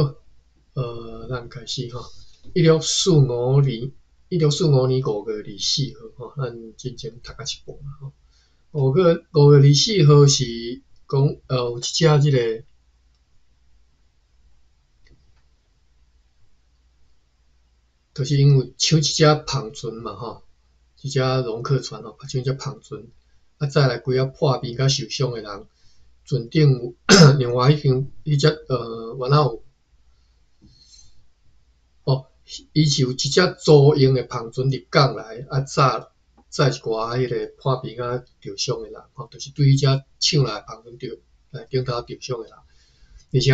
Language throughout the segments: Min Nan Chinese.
好，咱開始吼。1645年，1645年5月24號吼，咱進前讀到一半吼。5月24號是講，有一隻這个，就是𪜶有搶一隻帆船嘛吼，一隻龍客船吼，搶一隻帆船，啊，載來幾仔破病佮受傷的人。船頂有另外彼間彼隻原來有，哦，伊是有一隻租用的帆船入港來，啊，載載一寡彼个破病佮著傷的人吼，就是對彼隻搶來的帆船著來頂頭著傷的人，而且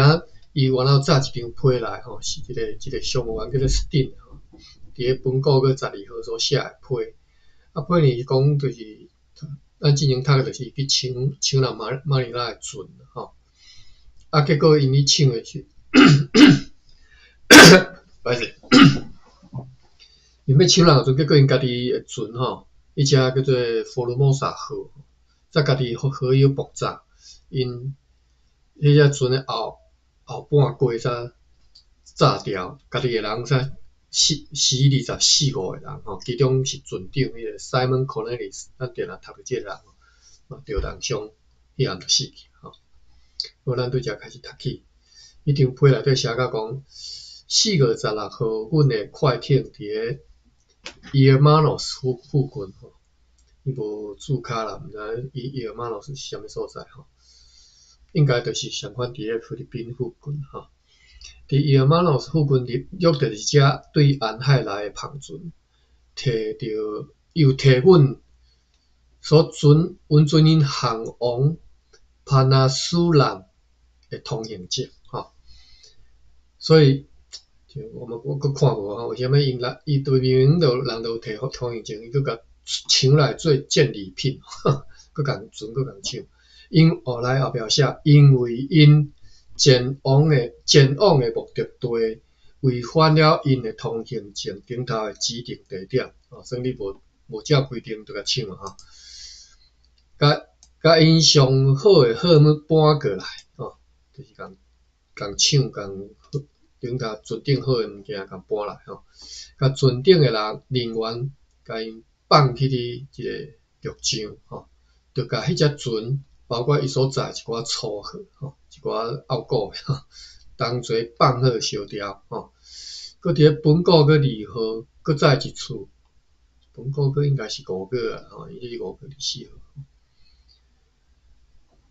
伊原來有載一張批來吼，是這个商務員叫做 Stein 吼，佇咧本國閣12號所寫的批，啊，批呢講就是。咱進前讀的就是去搶搶人馬馬尼拉的船吼，啊，結果𪜶去搶的時，歹勢，𪜶欲搶人的船，結果𪜶家己的船吼，彼隻叫做福爾摩沙號，才家己好友爆炸，𪜶彼隻船的後後半過才炸掉，家己的人才死死24、5個人吼，其中是船長彼个 Simon Cornelis，咱定定讀著這个人嘛著人傷，彼暗就死去吼。好，咱對遮開始讀起，彼張批內底寫甲講，4月16號，阮的快艇佇咧 Hermanos 附附近吼，伊無註卡啦，毋知伊 Hermanos 是啥物所在吼，應該就是相款佇咧菲律賓附近吼。佇 Hermanos 附近掠著一隻對沿海來的帆船，提著又提阮所准允准𪜶航往帕納斯蘭的通行證吼。所以，就我們我閣看無吼，為啥物𪜶來？伊對明明就人就有提通行證，伊閣共搶來做戰利品，閣共船閣共搶。𪜶後來後壁寫，因為𪜶前往的目的地違反了𪜶的通行證頂頭的指定地點，哦，算你無無照規定就共搶啊！吼，共共𪜶上好的貨物搬過來，吼，就是共共搶共頂頭船頂好的物件共搬來，吼，共船頂的人人員共𪜶放去佇這个陸上，吼，就共彼隻船，包括伊所載一寡粗貨，吼，一寡拗古的，同齊放火燒掉，吼。閣佇咧本古閣二號，閣再一次，本古閣應該是五月啊，吼，伊這是5月24號。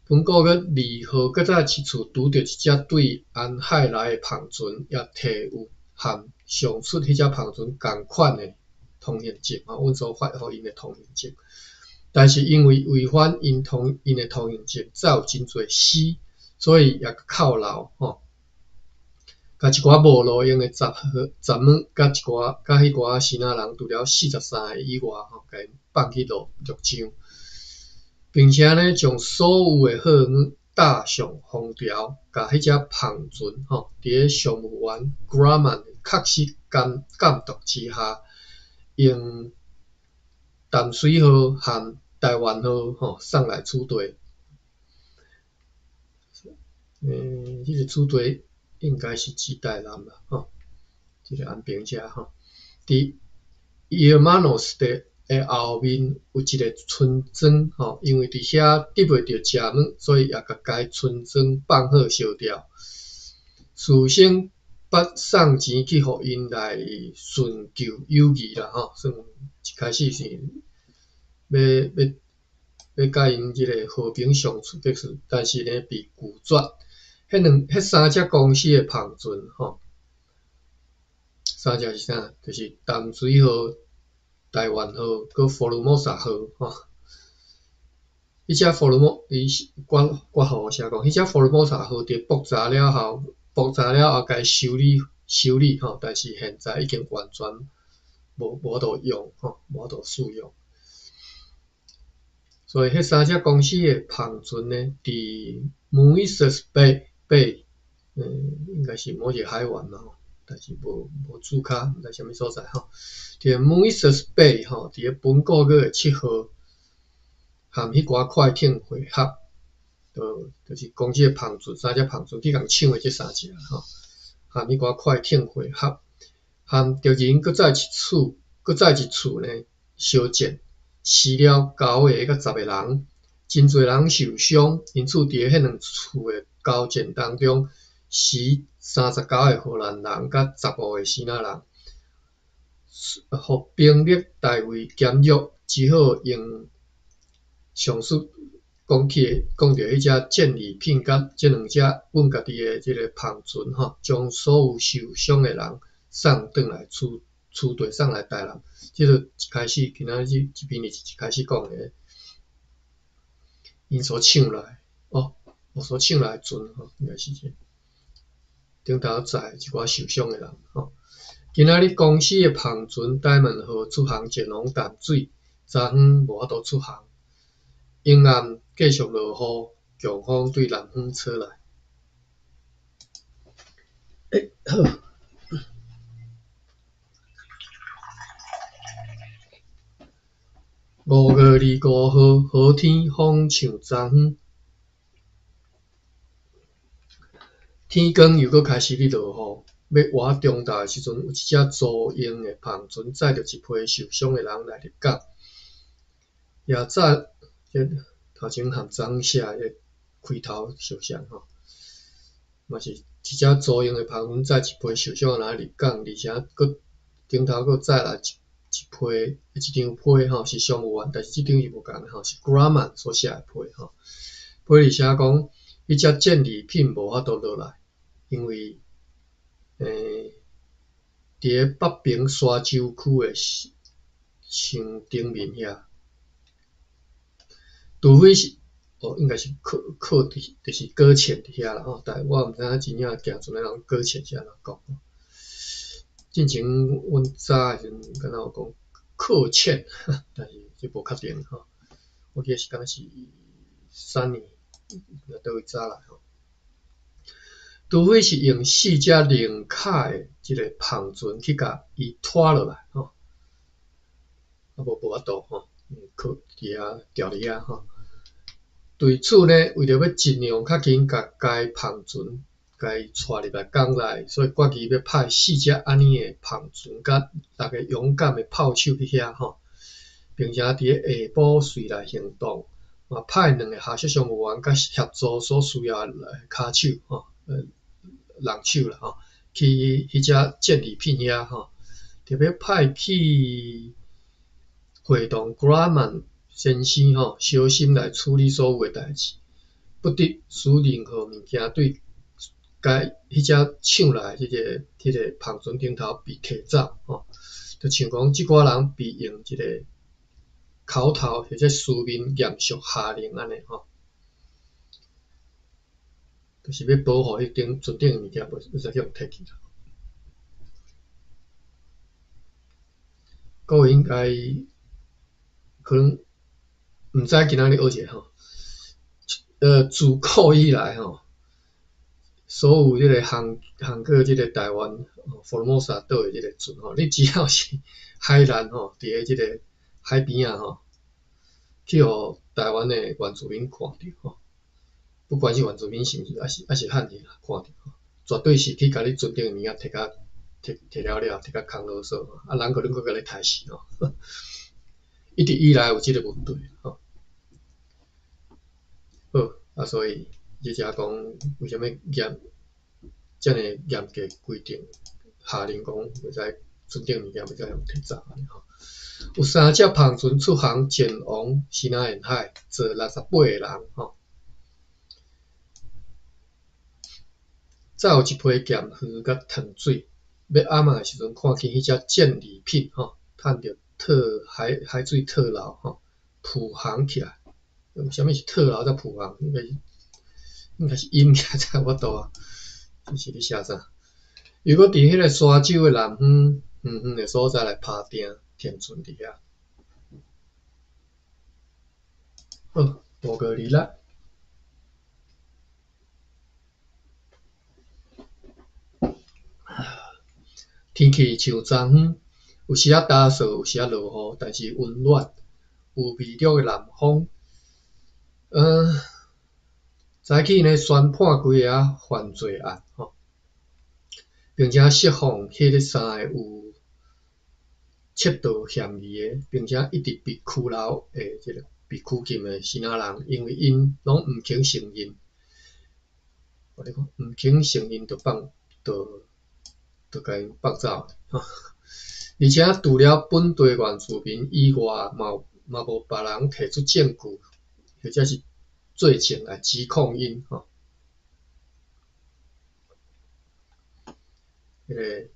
本古閣二號，閣再一次拄著一隻對沿海來的帆船，也提有和上述彼隻帆船仝款的通行證，吼，阮所發予𪜶的通行證。但是因為違反𪜶的通行證，載有真濟屍，所以也扣留吼，共一寡無路用的雜貨、雜物，佮一寡佮彼寡支那人，除了43個以外吼，共𪜶放去陸陸上，並且呢，將所有的貨物搭上封條，共彼隻帆船吼，佇咧商務員 Grumman 確實監監督之下，用淡水號和台灣號吼送來此地。這个此地應該是指台南啦，吼，這个安平遮吼。佇 Hermanos 的的後面有一个村莊吼，因為佇遐得袂著食物，所以也共該村莊放火燒掉。事先捌送錢去予𪜶來尋求友誼啦，吼，算一開始是欲欲欲佮𪜶這个和平相處，就是但是呢被拒絕。彼兩彼三隻公司的帆船，吼，三隻是啥？就是淡水號、台灣號、閣福爾摩沙號，吼。彼隻福爾摩，伊是括括號寫講，彼隻福爾摩沙號佇爆炸了後，爆炸了後，共修理修理吼，但是現在已經完全無無法度用，吼，無法度使用。所以，彼三隻公司的帆船呢，佇 Moises Bay Bay，應該是某一個海灣啦，吼，但是無無註卡，毋知啥物所在吼。佇 Moises Bay 吼，佇咧本古閣的7號，和彼寡快艇會合，就就是講這个帆船，三隻帆船去共搶的這三隻吼，和彼寡快艇會合，和敵人閣再一次、閣再一次呢相戰，死了九个佮十个人，真濟人受傷。因此，佇彼兩次的交戰當中，死39個荷蘭人佮15個支那人，予兵力大為減弱，只好用上述講起的講著彼隻戰利品佮這兩隻阮家己的這個帆船吼，將所有受傷的人送轉來處處地送來台南。這个一開始今仔日這篇是一開始講的，𪜶所搶來哦，所搶來的船吼，應該是這頂頭載一寡受傷的人吼。今仔日公司的帆船大門號出航前往淡水，昨昏無法度出航。陰暗繼續落雨，強風對南方吹來。欸，好。5月25號，好天，風像昨昏。天光又閣開始咧落雨，欲倚中晝的時陣，有一隻租用的帆船載著一批受傷的人來入港，也載。這頭前含昨昏寫的這開頭相像吼，嘛是一隻租用的帆船載一批受傷的人入港，而且閣頂頭閣載來一一批一張批吼，是商務員，但是這張是無仝的吼，是 Grumman 所寫的批吼。批裡寫講，彼隻戰利品無法度落來，因為佇咧北爿沙洲區的上頂面遐。除非是，哦，應該是靠靠佇，就是擱淺佇遐啦吼。但我毋知影真正行船的人擱淺是按怎講。進前阮早的時陣，敢若有講擱淺，但是這無確定吼。我記得是敢若是三年，佗位早來吼。除非是用四隻零卡的這个帆船去共伊拖落來吼，啊無無法度吼，靠佇遐牢佇遐吼。對此呢，為著欲盡量較緊共該帆船共伊帶入來港內，所以決議欲派四隻按呢的帆船佮六个勇敢的炮手去遐吼，並且佇咧下晡隨來行動，嘛派兩个下屬商務員佮協助所需要的跤手吼，人手啦吼，去彼隻戰利品遐吼，特別派去會同 Grumman 先生吼，小心來處理所有的代誌，不得使任何物件對該彼隻搶來彼个彼个帆船頂頭被提走吼，就像講這寡人被用一个口頭或者書面嚴肅下令按呢吼，就是欲保護彼頂船頂的物件，袂使去予提去啦。各位應該可能毋知今仔日學者吼，自古以來吼，所有這个航航過這个台灣福爾摩沙島的這个船吼，你只要是海難吼，佇咧這个海邊仔吼，去予台灣的原住民看著吼，不管是原住民是毋是，抑是漢人看著吼，絕對是去共你船頂的物件提甲提提了了，提甲空囉嗦，啊，人可能閣共你刣死吼。一直以來有這个問題吼。好，啊，所以這才講為啥物嚴遮爾嚴格規定，下令講袂使船頂物件袂使予提走按呢吼。有三隻帆船出航前往西南沿海，載68個人吼。再有一批鹹魚佮糖水，欲暗仔的時陣，看見彼隻戰利品吼，趁著套海海水套牢吼，浮航起來。啥物是套牢才浮航？應該是淹起來才有法度啊！這是咧寫啥？又閣佇彼个沙洲的南方遠遠的所在來拍碇停船佇遐。好，5月26。天氣像昨昏，有時仔焦燥，有時仔落雨，但是溫暖，有微弱的南風。早起呢，宣判規个仔犯罪案吼，並且釋放彼个三个有竊盜嫌疑的，並且一直被拘留的這个被拘禁的支那人，因為𪜶攏毋肯承認。我你看，毋肯承認就放，就共𪜶放走吼。而且除了本地原住民以外，嘛無別人提出證據或者是罪證來指控𪜶吼。彼个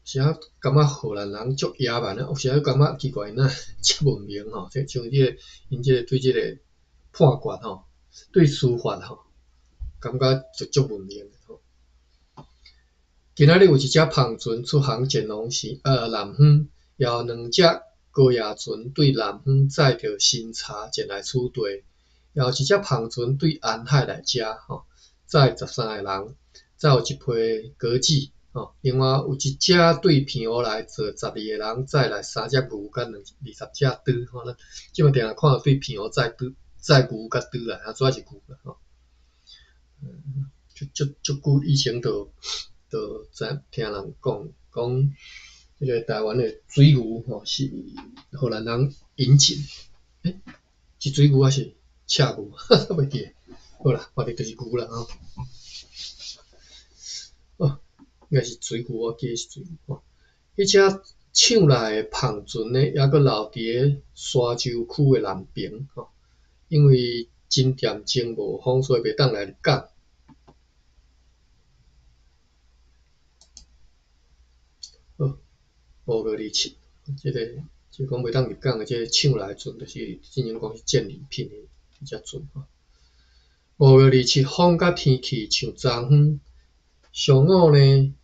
是啊，感覺荷蘭人足野蠻啊，有時仔感覺奇怪，𪜶哪遮文明吼，像這个𪜶這个對這个判決吼，對司法吼，感覺就足文明吼。今仔日有一隻帆船出航前往是南方，也有兩隻高壓船對南方載著新茶前來此地，也有一隻帆船對安海來遮吼，載13個人，再有一批果子吼。另外有一隻對澎湖來載12個人，載來三隻牛佮20隻豬吼。咱這擺定定看著對澎湖載豬、載牛佮豬來，啊，主要是牛啦吼。足足足久以前就知聽人講，講彼个台灣的水牛吼是荷蘭人引進，是水牛還是赤牛？袂記得。好啦，反正就是牛啦吼。哦，應該是水牛，我記得是水牛吼。彼隻搶來的帆船呢，猶閣留佇个沙洲區的南爿吼，因為真點鐘無風，所以袂當來入港。好，5月27，這個講袂當入港的，這個搶來的船，就是進前講是戰利品的彼隻船吼。5月27，風佮天氣像昨昏上午呢，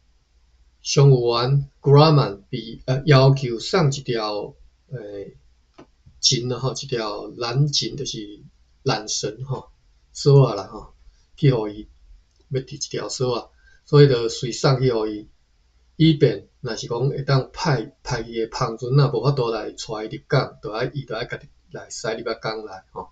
商務員 Grumman 被要求送一條繩吼，一條纜繩，就是纜繩吼，索仔啦吼，去予伊欲佇一條索仔，所以就隨送去予伊，以便若是講會當派去的帆船若無法度來帶伊入港，就愛伊就愛家己來駛入來港內吼。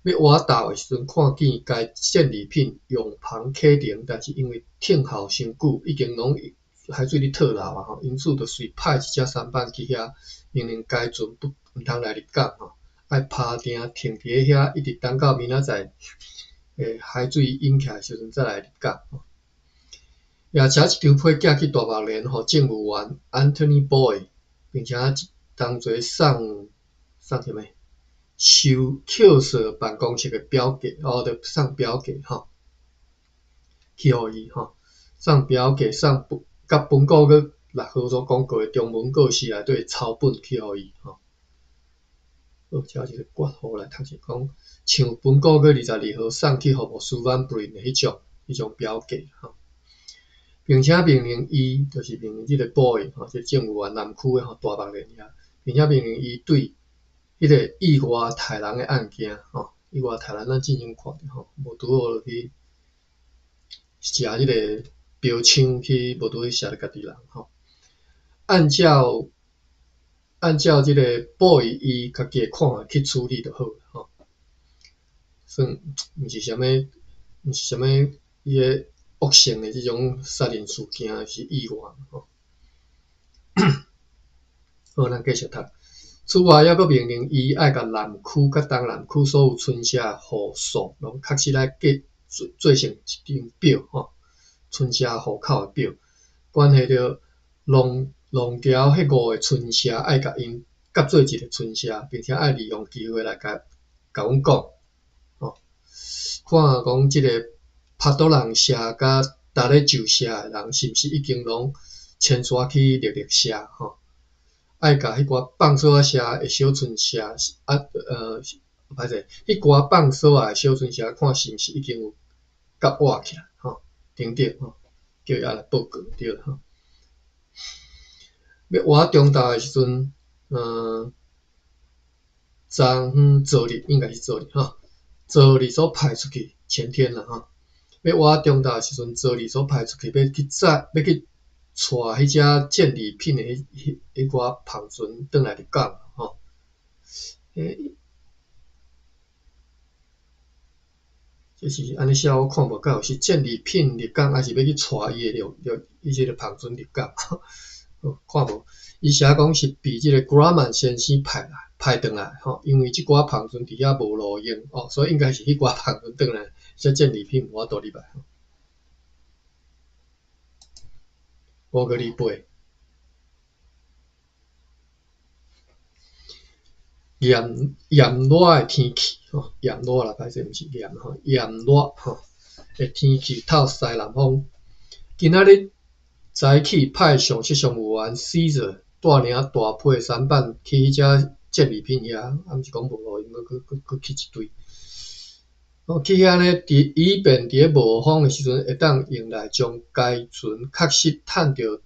欲倚晝的時陣，看見該戰利品用帆啟程，但是因為等候傷久，已經攏海水咧退流啊吼，因此就隨派一隻舢舨去遐，命令該船毋通來入港吼，愛拍碇停佇咧遐，一直等到明仔載海水湧起來的時陣才來入港吼。也寫一張批寄去大目連，予政務員 Anthony Boy，並且同齊送送啥物？收扣稅辦公室的表格，哦，就送表格吼，去予伊吼，送表格，送佮本國閣6號所講過的中文告示內底抄本去予伊吼。好，這一個括號來讀者講，像本個月22號送去予牧師 Van Bren 的彼種表格吼，並且命令伊，就是命令這个 Boy 吼，這個政務員南區的吼，大目連遐，並且命令伊對彼个意外刣人的案件吼，意外刣人咱之前看著吼，無拄好去食彼个標槍去，無拄好射著家己人吼。按照這个 Boy 伊家己的看法去處理就好吼。算毋是啥物伊个惡性的這種殺人事件是意外吼。好，咱繼續讀。此外，猶閣命令伊愛共南區佮東南區所有村社戶數攏確實來計做成一張表吼，村社戶口的表，關係著龍橋彼五个村社愛共𪜶合做一个村社，並且愛利用機會來共阮講，吼，看講這个帕多人社佮達咧州社的人是毋是已經攏遷徙去綠綠社吼？愛共彼寡放索仔社的小村社啊，歹勢，彼寡放索仔的小村社，看是毋是已經有夾活起來吼，等等吼，叫伊愛來報告對吼。欲倚中晝的時陣，昨昏昨日應該是昨日吼，昨日所派出去前天啦吼。欲倚中晝的時陣，昨日所派出去欲去載，欲去帶彼隻戰利品的彼寡帆船轉來入港吼。這是按呢寫我看無敢有是戰利品入港，抑是欲去帶伊的入入伊這个帆船入港？看無，伊寫講是被這个 Grumman 先生派來派轉來吼，因為這寡帆船佇遐無路用哦，所以應該是彼寡帆船轉來，這戰利品無法度入來。5月28，炎炎熱的天氣吼，炎熱啦，歹勢毋是炎吼，炎熱吼的天氣透西南風。今仔日早起派上席商務員 Caesar 帶領大批舢板去彼只戰利品遐，啊，毋是講無路用，閣閣閣去一堆。哦，去遐呢，佇以便佇咧無風的時陣，會當用來將該船確實趁著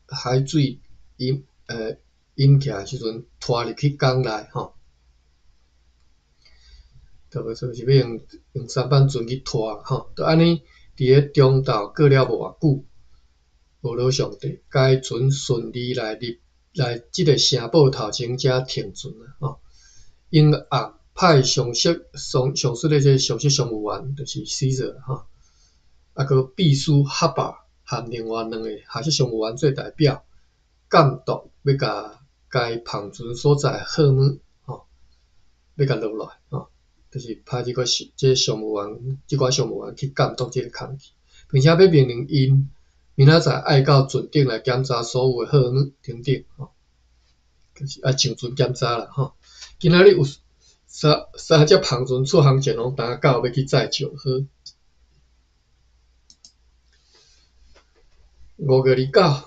海水淹淹起來的時陣，拖入去港內吼。特別說是欲用用舢板船去拖吼，就按呢佇咧中晝過了無偌久，無老上帝，該船順利來入來這个城堡頭前才停船啊吼。因暗派上述上上述的這个上述商務員，就是 Caesar 吼，啊，閣秘書哈巴和另外兩個下屬商務員做代表，監督欲共該帆船所在貨物吼，欲共落來吼，就是派這個這個商務員，這寡商務員去監督這個空氣，並且欲命令𪜶明仔載愛到船頂來檢查所有的貨物等等吼，就是愛上船檢查啦吼。今仔日有三三隻帆船出航前攏擔到欲去載石膏。5月29，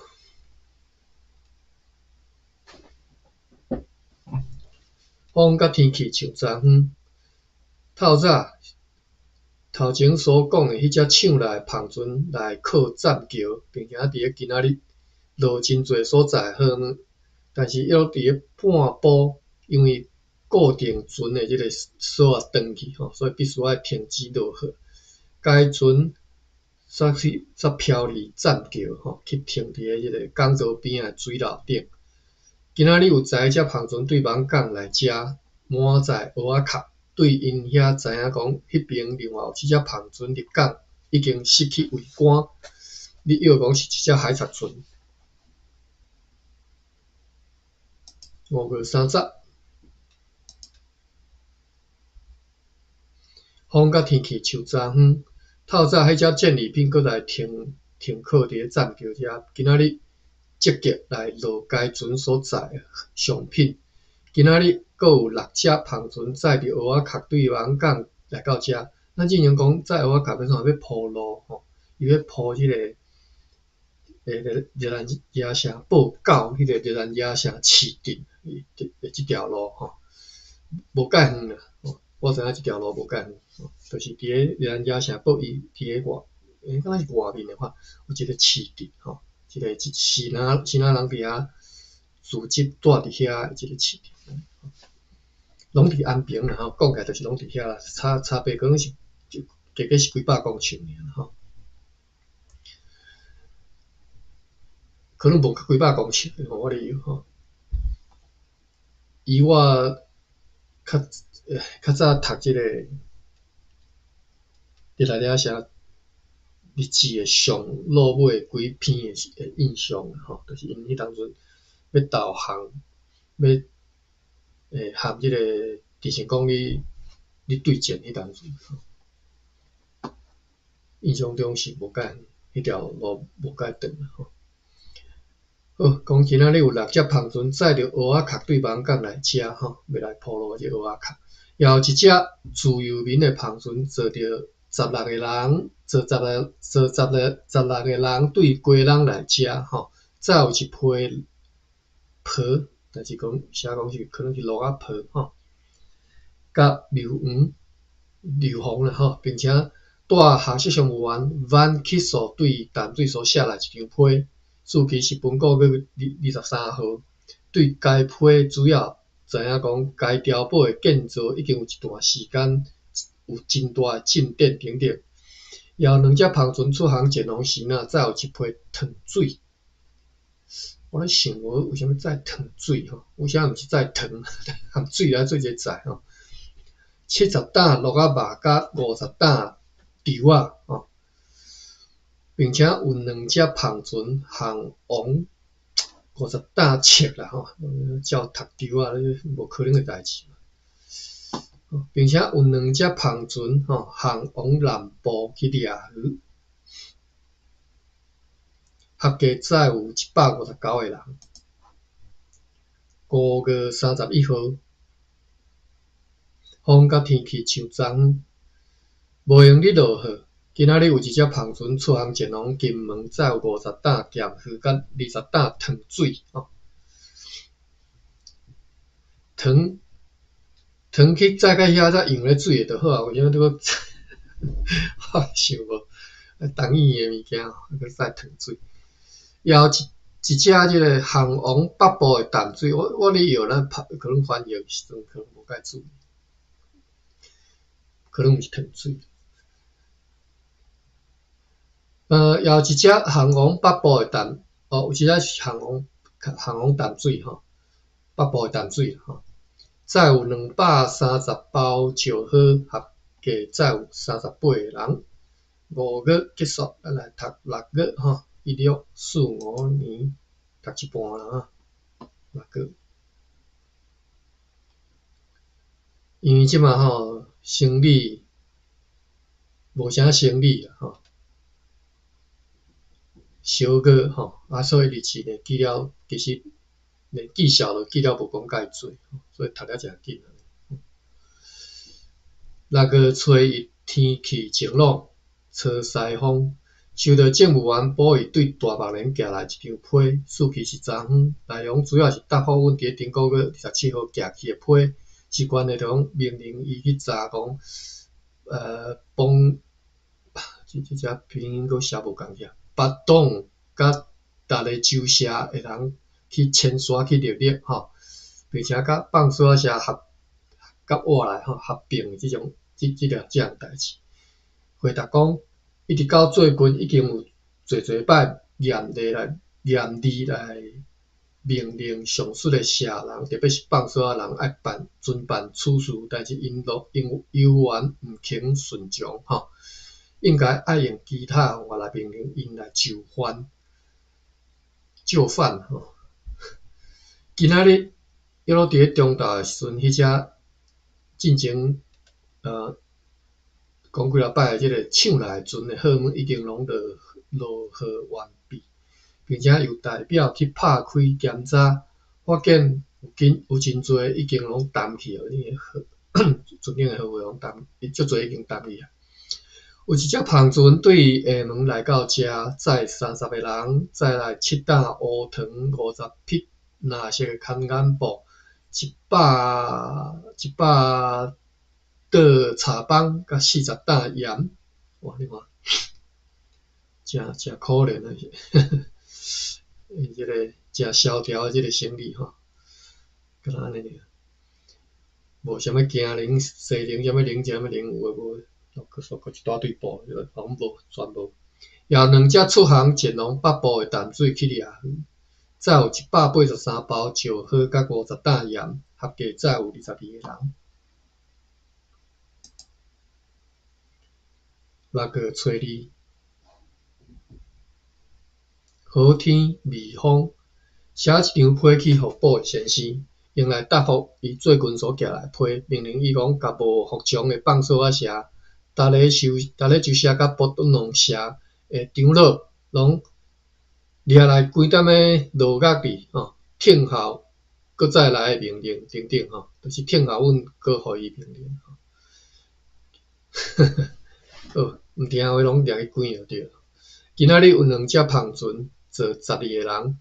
風佮天氣像昨昏透早頭前所講的彼隻搶來的帆船來靠棧橋，並且佇咧今仔日落真濟所在貨物，但是猶佇咧半晡，因為固定船的這个索仔斷去吼，所以必須愛停止落貨。該船煞去煞飄離棧橋吼，去停佇咧這个港道邊仔的水樓頂。今仔日有十一隻帆船對艋港來遮滿載蚵仔殼，對𪜶遐知影講，彼邊另外有七隻帆船入港，已經失去桅杆。你臆講是一隻海賊船。5月30。風佮天氣像昨昏透早，彼隻戰利品閣來停停靠佇咧棧橋遮。今仔日積極來落該船所載的商品。今仔日閣有六隻帆船載著蚵仔殼對艋港來到遮。咱之前講載蚵仔殼欲創欲鋪路吼，伊欲鋪這个熱蘭遮城堡到彼个熱蘭遮城市鎮的這條路吼，無介遠啦。我知影這條路無介遠，就是佇咧熱蘭遮城堡伊佇咧外，敢若是外面的話，有一個市鎮吼，一個支那支那人佇遐組織住佇遐的一個市鎮，攏佇安平啦吼，講起來就是攏佇遐啦，差差別可能是加加是幾百公尺爾吼，可能無幾百公尺吼，我咧臆吼，以我較較早讀這个熱蘭遮城日誌的上落尾幾篇的印象吼，就是𪜶彼當陣欲導航，欲和這個直升機咧咧對戰彼當陣，印象中是無介遠，彼條路無介長吼。好，講今仔日有六隻帆船載著蚵仔殼對艋港來遮吼，欲來鋪路這蚵仔殼。也有一隻自由民的帆船坐著十六個人，坐十个坐十个十六个人對基隆來遮吼。再有一批皮，但是講寫講是可能是鹿仔皮吼，佮硫磺、硫磺啦吼，並且帶下屬商務員 Van Kissel 對淡水所寫來一張批。時期是本個月二二十三號，對該批主要知影講，該碉堡的建造已經有一段時間，有真大的進展等等。也有兩隻帆船出航前往時呢，載有一批糖水。我咧想，我為啥物載糖水吼？為啥毋是載糖？含水來做一个載吼？ 70擔鹿仔肉佮50擔豆仔吼，並且有兩隻帆船航往50擔冊啦吼，照讀豆仔，無可能的代誌。並且有兩隻帆船吼，航往南部去掠魚，合計載有159個人。5月31號，風佮天氣像昨昏，無閒咧落雨。今仔日有一隻帆船出航前往金門，載有50擔鹹魚佮20擔糖水吼。糖糖去載到遐才溶咧水的就好啊，為啥物閣我想無？重耳的物件吼，閣載糖水。也有一一隻這个航往北部的淡水，我我咧藥咱可能翻譯時陣可能無介注意，可能毋是糖水。也有一隻航往北部的淡，哦，有一隻是航往航往淡水吼，北部的淡水吼，載有230包石膏，合計載有38個人。五月結束，咱來讀六月吼，1645年讀一半啦吼，六月。因為這馬吼生理無啥生理啦吼，小可吼，啊，所以日子呢記了，其實連記數都記了無講介濟，所以讀了誠緊。六月初一天氣晴朗，吹西風，收到政務員保伊對大目連寄來一張批，事期是昨昏，內容主要是答覆阮佇咧頂個月27號寄去的批，是關係著講命令伊去查講，幫這這隻拼音閣寫無仝去啊，巴東佮達咧州社的人去遷徙去綠綠吼，並且佮放索仔社合佮活來吼合併的這種這這個這項代誌。回答講，一直到最近已經有濟濟擺嚴厲來嚴厲來命令上述的社人，特別是放索仔人愛辦遵辦此事，但是𪜶猶猶原毋肯順從吼，應該愛用其他方法來命令𪜶來就範就範吼。今仔日約落佇咧中晝的時陣，彼隻進前講幾若擺的這个搶來的船的貨物已經攏落落貨完畢，並且由代表去拍開檢查，發現有真有真濟已經攏澹去了，因為貨船頂的貨物攏澹，伊足濟已經澹去啊。有一隻帆船對廈門來到遮，載30個人，載來7擔烏糖、50匹藍色的牽眼布、一百桌茶枋，佮40擔鹽。哇！你看，誠誠可憐啊！𪜶這個誠蕭條的這個生意吼，敢若按呢爾，無啥物京寧、西寧、啥物寧、啥物寧，有的無的，閣閣一大堆布，攏無，全無。也有兩隻出航前往北部的淡水去掠魚，載有183包石膏佮50擔鹽，合計載有22個人。六月初二，好天微風，寫一張批去予保先生，用來答覆伊最近所寄來的批，命令伊講共無服從的放索仔社、達咧州達咧州社佮波頓農社的長老，攏掠來規點仔落獄裡吼，聽候閣再來的命令等等吼，就是聽候阮閣予伊命令。好，毋聽話攏掠去關就對。今仔日有兩隻帆船，坐12個人，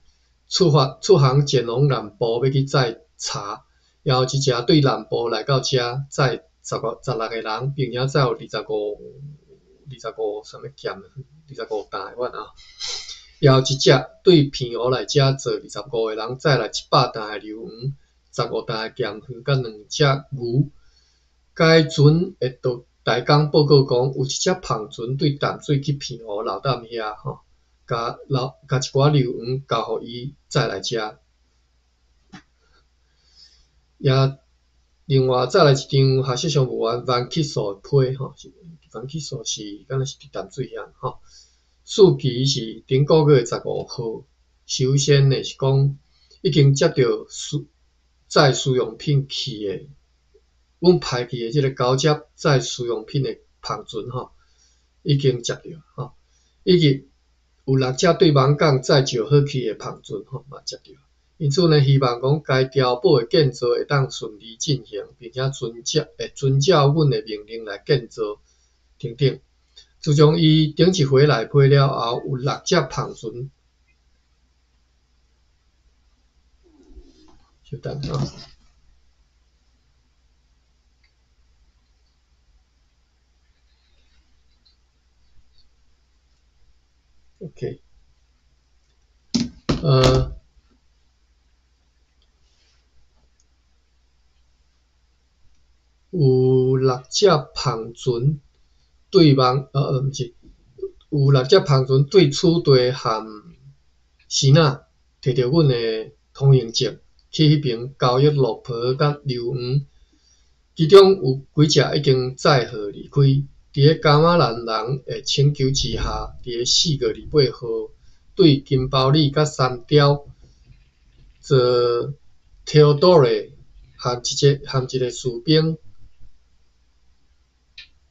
出發出航前往南部欲去載茶，也有一隻對南部來到遮載十五16個人，並且載有25 25啥物鹹25擔的款啊。也有一隻對澎湖來遮坐25個人，載來100擔的榴黃、15擔的鹹魚，佮兩隻牛。該船會到台江報告講，有一隻帆船對淡水去澎湖老擔遐吼，共老共一寡榴黃交予伊載來遮。也另外再來一張學術上無按番起訴的批吼，番起訴是敢若是佇淡水遐吼。事期是頂個月15號。首先呢是講已經接著載私用品去的，阮派去的這个交接載私用品的帆船吼，已經接著吼，以及有六隻對網港載石好去的帆船吼嘛接著。因此呢，希望講該碉堡的建造會當順利進行，並且遵照阮的命令來建造等等。自從伊頂一回來批了後，有六隻帆船。稍等啊。OK，有六隻帆船對網，毋是，有六隻帆船對此地和時那提著阮的通行證去彼爿交易路婆佮溜黃，其中有幾隻已經載荷離開。佇咧噶瑪蘭人的請求之下，佇咧4月28號對金包里佮三貂做 Theodore 含一个士兵。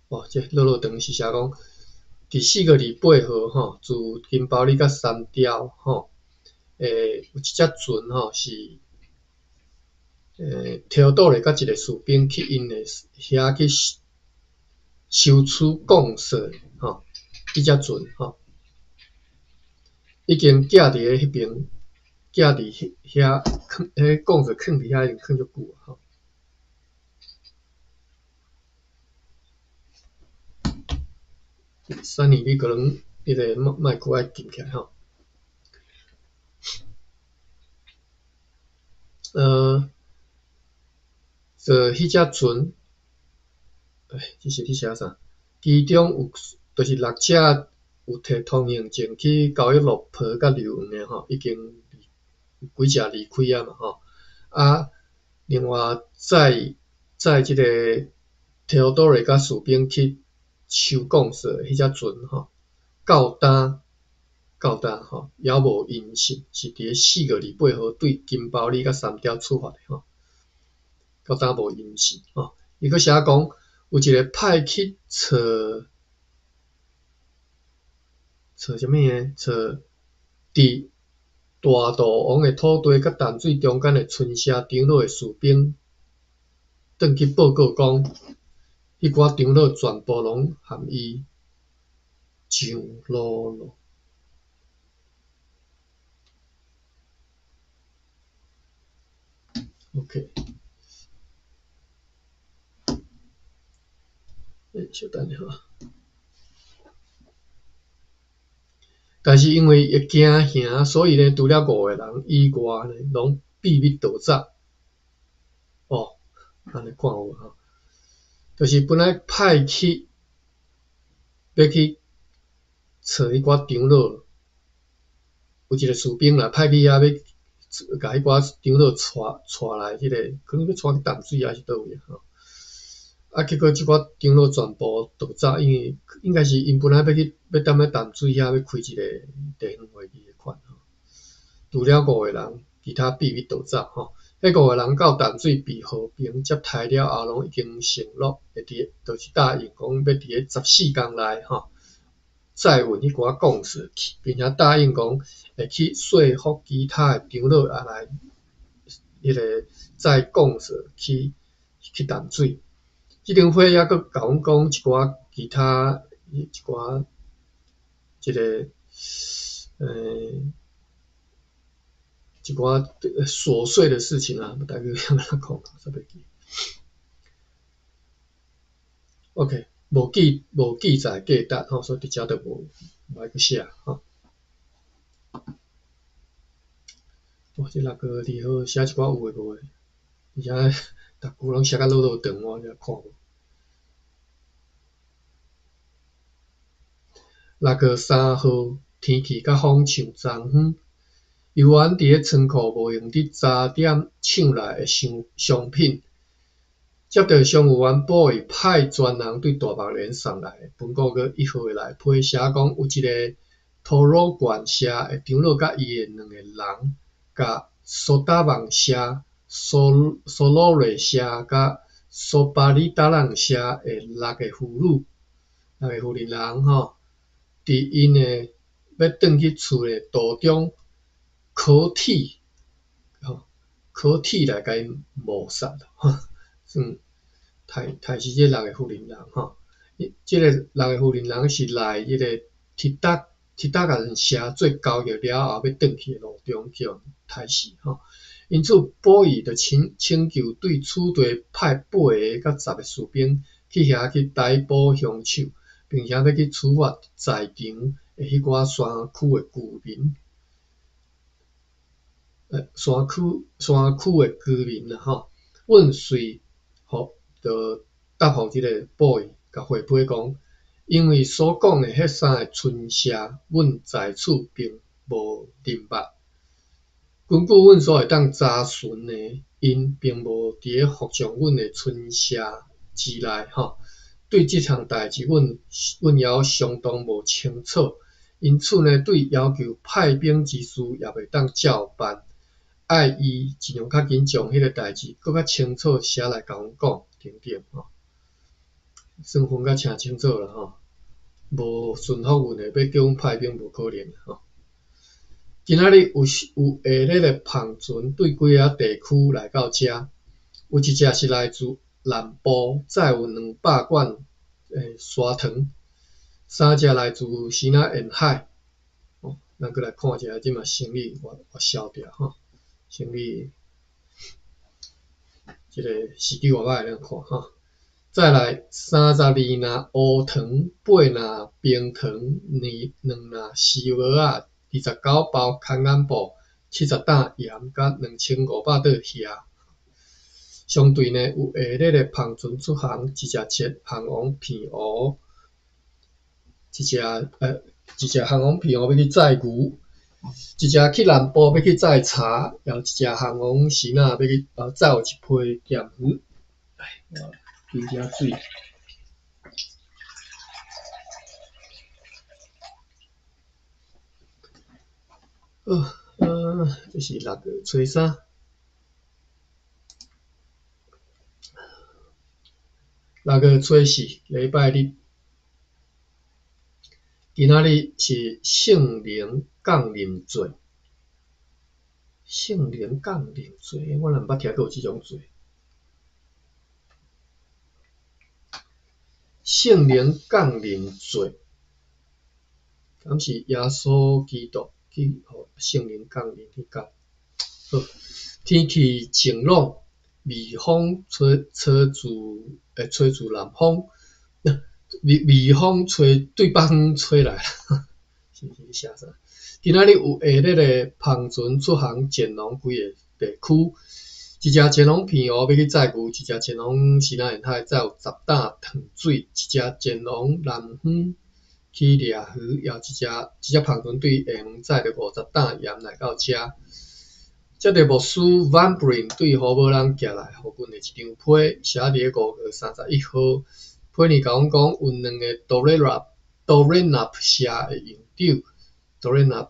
哦，這落落長是寫講，佇4月28號吼，自金包里佮三貂吼，有一隻船吼是，Theodore 佮一个士兵去𪜶的遐去收取貢稅吼，彼隻船吼，已經寄佇咧彼爿，寄佇遐，囥，彼貢稅囥佇遐已經囥足久啊吼。三年你可能彼个麥克愛撳起來吼。做彼隻船，這是咧寫啥？其中有，就是六隻有提通行證去交易路婆佮溜黃的吼，已經有幾隻離開啊嘛吼。啊，另外載這個 Theodore 佮士兵去收貢稅彼隻船吼，到今吼，猶無音訊，是佇咧4月28號對金包里佮三貂出發的吼，到今無音訊吼。伊閣寫講，有一個派去找啥物呢？找佇大肚王的土地佮淡水中間的村社長老的士兵，轉去報告講，彼寡長老全部攏含伊上路咯。OK，稍等下。但是因為會驚嚇，所以呢，除了五個人以外呢，攏秘密逃走。哦，按呢看有無吼？就是本來派去欲去揣彼寡長老，有一個士兵啦，派去遐欲共彼寡長老帶來彼個，可能欲帶去淡水抑是佗位吼。啊，結果這寡長老全部逃走，因為應該是𪜶本來欲去欲踮咧淡水遐欲開一個地方會議的款吼。除了五個人，其他秘密逃走吼。彼五個人到淡水被和平接待了後，攏已經承諾會佇，就是答應講欲佇咧14天內吼，載運彼寡貢稅去，並且答應講會去說服其他的長老也來，彼個載貢稅去淡水。這張批猶閣共阮講一寡其他一寡這個一寡瑣碎的事情啊，大概按怎講，煞袂記。OK，無記載價值吼，所以佇遮就無愛閣寫吼。哇，這6月2號寫一寡有的無的，而且逐句攏寫甲落落長，我才看無。6月3號，天氣較風像昨昏。猶原佇咧倉庫無閒佇早點搶來的商品，接著商務員保伊派專人對大目連送來的文告閣一號的內批，寫講有一个土魯冠社的長老佮伊的兩个人，共蘇達望社、蘇蘇魯瑞社佮蘇巴里達朗社的六个婦女、六个婦人人吼，佇𪜶的欲轉去厝的途中，考鐵吼，考鐵來共𪜶謀殺，算刣刣死這六个婦人人吼。這个六个婦人人是來彼个鐵達鐵達干社做交易了後，欲轉去的路中去予刣死吼。因此，保伊就請請求對此地派八个佮十个士兵去遐去逮捕兇手，並且欲去處罰在場的彼寡山區的居民。山區山區的居民啦吼，阮隨予就答覆這个保伊，共回批講，因為所講的彼三个村社，阮在此並無認捌。根據阮所會當查詢的，𪜶並無佇咧服從阮的村社之內吼。對這項代誌，阮阮猶相當無清楚，因此呢，對要求派兵之事也袂當照辦。愛伊盡量較緊將彼个代誌閣較清楚寫來共阮講等等吼，算分甲誠清楚啦吼。無順服阮的，欲叫阮派兵無可能吼。今仔日有有下列的帆船對幾个地區來到遮，有一隻是來自南部，載有200罐砂糖；三隻來自西南沿海。哦，咱閣來看一下這馬生意偌偌蕭條吼，生意這个時機偌歹，咱看吼。再來32籃烏糖，八籃冰糖，兩兩籃絲襪仔。29包空眼布，70擔鹽，佮2500桌蝦。相對呢，有下列的帆船出航，一隻前航往澎湖，一隻一隻航往澎湖欲去載牛，一隻去南部欲去載茶，也有一隻航往西南欲去載有一批鹹魚。哎，我啉寡水。好，這是6月初三，6月初四，禮拜日。今仔日是聖靈降臨節，聖靈降臨節，我若毋捌聽過有這種節。聖靈降臨節，敢是耶穌基督去予聖靈降臨彼工。好，天氣晴朗，微風吹吹自吹自南方，微微風吹對北方吹來，是是寫啥？今仔日有下列的帆船出航前往幾个地區，一隻前往澎湖欲去載牛，一隻前往西南沿海載有10擔糖水，一隻前往南方去掠魚，也有一隻一隻帆船對廈門載著50擔鹽來到遮。接著牧師 Van Bren 對胡寶人寄來予阮的一張批，寫佇咧5月31號，批呢共阮講有兩个 Dorena 社的酋長 Dorena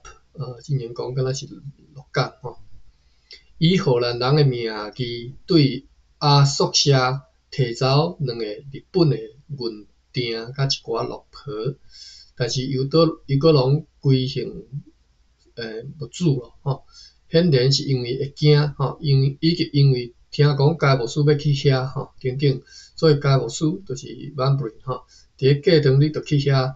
之前講敢若是鹿港吼，以荷蘭人的名義對亞速社提走兩个日本的銀鈿佮一寡綠袍，但是又閣又閣攏歸還物主咯吼。顯然是因為會驚吼，因為以及因為聽講該牧師欲去遐吼等等，所以該牧師就是 Van Bren 吼，佇咧過當日就去遐，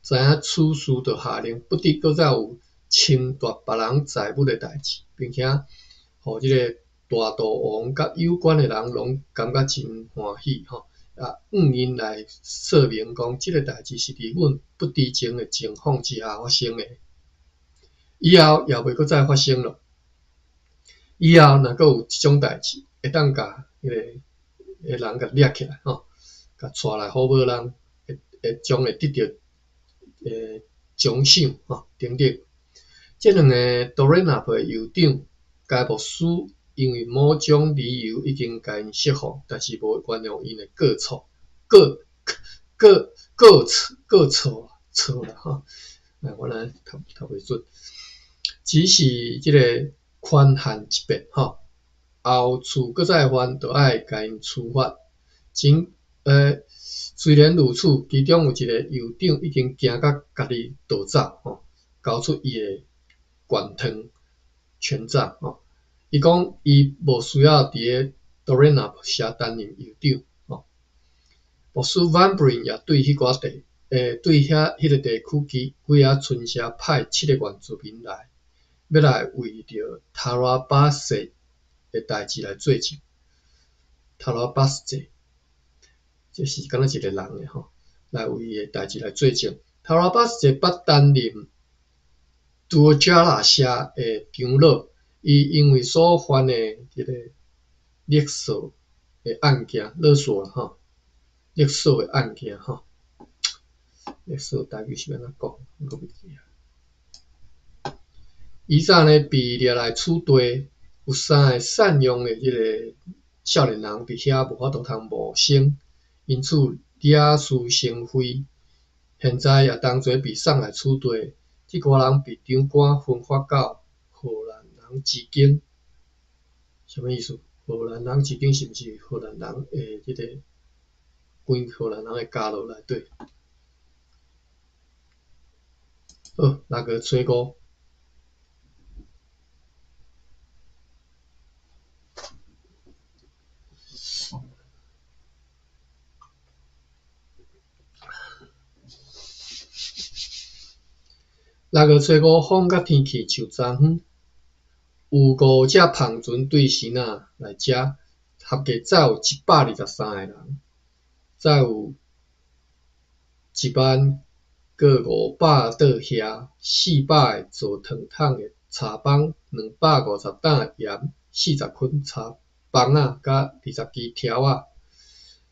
知影此事就下令不得閣再有侵奪別人財物的代誌，並且予這个大肚王佮有關的人攏感覺真歡喜吼，啊，向𪜶來說明講，這个代誌是佇阮不知情的情況之下發生的，以後也袂閣再發生咯。以後若閣有這種代誌，會當共彼个彼个人共掠起來吼，共帶來好無人會會將會得著獎賞吼等等。這兩个 Dorena 的酋長，該牧師因為某種理由已經共𪜶釋放，但是無原諒𪜶的過錯，過過過錯過錯錯啦吼！我來讀讀袂準，只是這個寬限一遍吼，後次閣再犯，就愛共𪜶處罰。真雖然如此，其中有一个酋長已經驚甲家己逃走吼，交出伊的權杖權杖吼。伊講伊無需要佇咧 Dorena 社擔任酋長吼。牧師 Van Brin 也對彼寡地，對遐彼个地區幾幾仔村社派七个原住民來，欲來為著塔羅巴斯的代誌來做證。塔羅巴斯這，這是敢若一个人的吼，來為伊的代誌來做證。塔羅巴斯這捌擔任杜加拉社的長老，伊因為所犯的這个勒索的案件，勒索啦吼，勒索的案件吼，勒索台語是欲按怎講？我閣袂記啊。伊早呢被掠來此地，有三个贍養的這个少年人佇遐無法度通謀生，因此惹事成非。現在也同齊被送來此地，這寡人被長官分發到荷蘭人之間，啥物意思？荷蘭人之間是毋是荷蘭人的這个規荷蘭人的家落內底？好，6月初五。6月初五，風佮天氣像昨昏，有五隻帆船對城仔來遮，合計載有123个人，載有1萬閣500桌蝦，400个做糖桶的柴枋，250擔鹽，40捆柴枋仔，佮20支柱仔。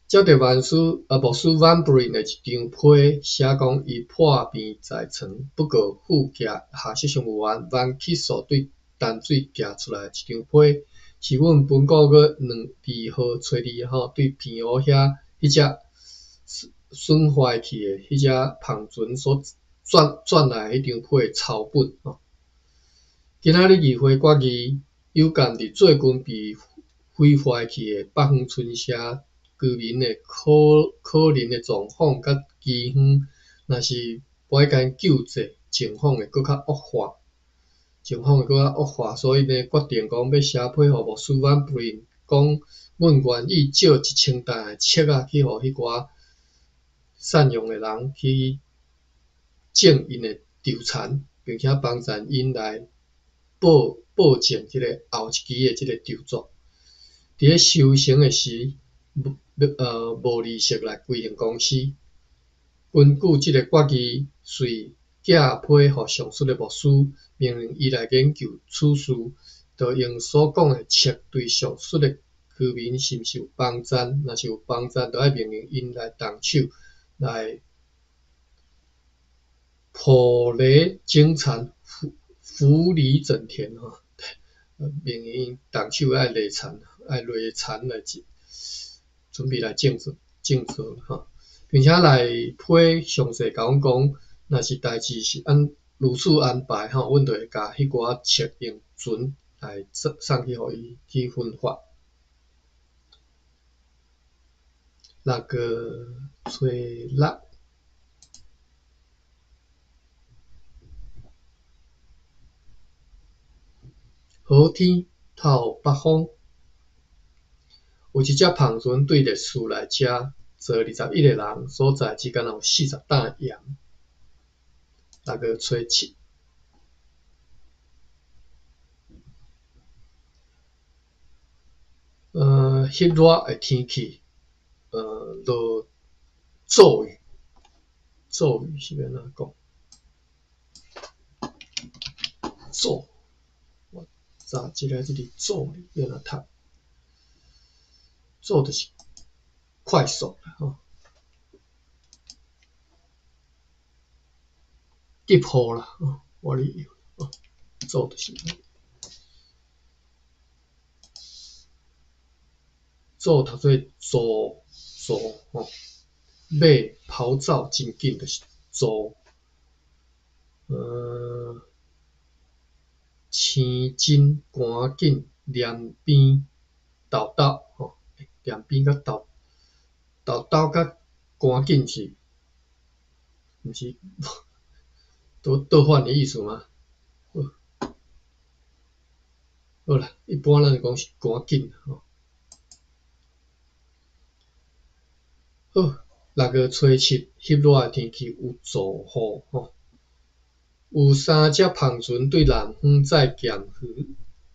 接著萬斯牧師 Van Brin 的一張批，寫講伊破病在床，不過副寄下屬新務員 Van Kissel 對淡水寄出來一張批，是阮本個月2號初二吼，對澎湖遐彼隻損壞去的彼隻帆船所轉轉來彼張批的抄本吼。今仔日議會決議，有鑑佇最近被毀壞去的北方村社居民的可可能的狀況佮饑荒，若是無愛共𪜶救濟，情況會閣較惡化，情況會閣較惡化，所以呢，決定講欲寫批予牧師 Van Brin 講，阮願意借1000擔的粟仔去予彼寡贍養的人去種𪜶的稻田，並且幫助𪜶來保保證這个後一期的這个稻作。佇咧收成的時，無利息來規行公司。根據這个決議，遂寄批予上述的牧師，命令伊來研究此事，就用所講的粟對上述的居民是毋是有幫贊？若是有幫贊，就愛命令𪜶來動手來剖犁整田、扶犁整田吼，命令𪜶動手愛犁田、愛犁田來準備來種作種作吼，並且來批詳細共阮講，若是代誌是按如此安排吼，阮就會共彼寡粟用船來送送去予伊去分發。6月初六，好天透北風。有一隻帆船對烈士來遮坐21个人，所載只敢若有40擔鹽。6月初七，彼熱的天氣，落驟雨，驟雨是欲按怎講？驟，我查一下這个驟雨欲按怎讀？驟就是快速啦吼，急雨啦吼，我咧用吼，驟就是。做讀做做做吼，馬跑走真緊就是做，青真趕緊連邊豆豆吼，連邊佮豆豆豆佮趕緊是，毋是都倒反的意思嗎？好啦，一般咱講是趕緊吼。好，6月初7，翕熱的天氣有驟雨吼。有三隻帆船對南方載鹹魚、